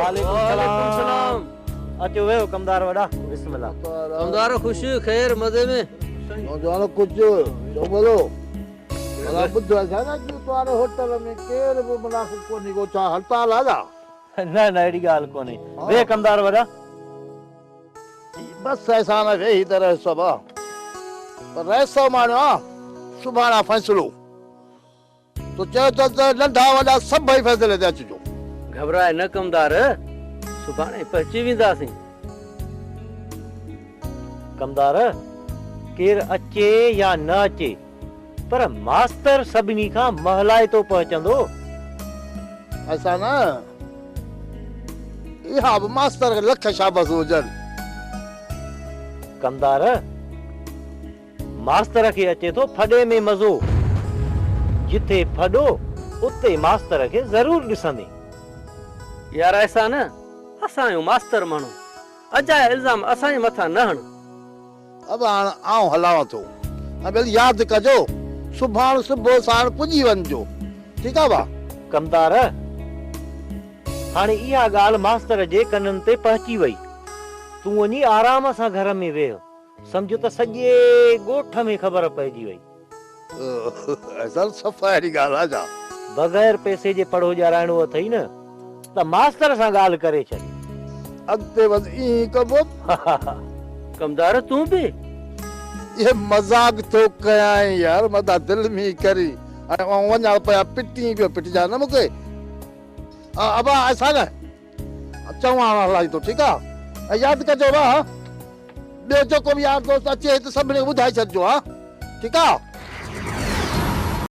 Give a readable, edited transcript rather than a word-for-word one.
وعليڪم سلام. اچو ويهو ڪمدار وڏا بسم الله. ڪمدار خوش خير مزي ۾. نوجوان ڪجھ چئو ڀلو. ڀلا ٻڌ اسان نه جو توهان هوٽل ۾ ڪير به منافق ڪونهي ڪو ڇا هڙتال آ ڇا. نه نه اهڙي ڳالهه ڪونهي. ويهه ڪمدار وڏا. بس احسان ويهي ته رهيس ابا پر رهيس ماڻيو آ سڀاڻا فيصلو. تو چيو ته ته ننڍا وڏا سڀئي فيصلي تي اچجو. گهٻراء نه ڪمدار، سڀاڻي پهچي وينداسين. ڪمدار، ڪير اچي يا نه اچي، پر ماستر سڀني کان مهلائتو پهچندو. احسان، اها به ماستر کي لک شابسون هجن. ڪمدار، ماستر کي اچي ٿو ڦڏي ۾ مزو. جٿي ڦڏو اتي ماستر کي ضرور ڏسندين. يار احسان، اسان آهيون ماستر ماڻهو، اجايا الزام اسان جي مٿان نه هڻ. ابا هاڻ آئون هلاوان ٿو ۽ ٻيلي ياد ڪجو سڀاڻ صبح ساڻ پڄي وڃجو ٺيڪ آ ابا. ڪمدار، هاڻي اها ڳالهه ماستر جي ڪنن تي پهچي وئي. تون وڃي آرام سان گهر ۾ ويهه. سمجهه ته سڄي ڳوٺ ۾ خبر پئجي وئي. احسان صفا اهڙي ڳالهه آ ڇا؟ بغير پئسي جي پڙهو ڄارائڻو اٿئي نه ته ماستر سان ڳالهه ڪري ڇڏ. اڳتي وڌ ائين ئي ڪبو. ڪمدار تون به؟ اهي مذاق ٿو ڪيانء يار متان دل ۾ ڪرين ۽ آئون وڃان پيا پٽين پيو پٽجان نه مون کي. ابا احسان. چئون هاڻ هلائين ٿو ٺيڪ آ ۽ ياد ڪجو ها ٻيو جيڪو به يار دوست اچي ته سڀني کي ٻڌائي ڇڏجو ها ٺيڪ آ.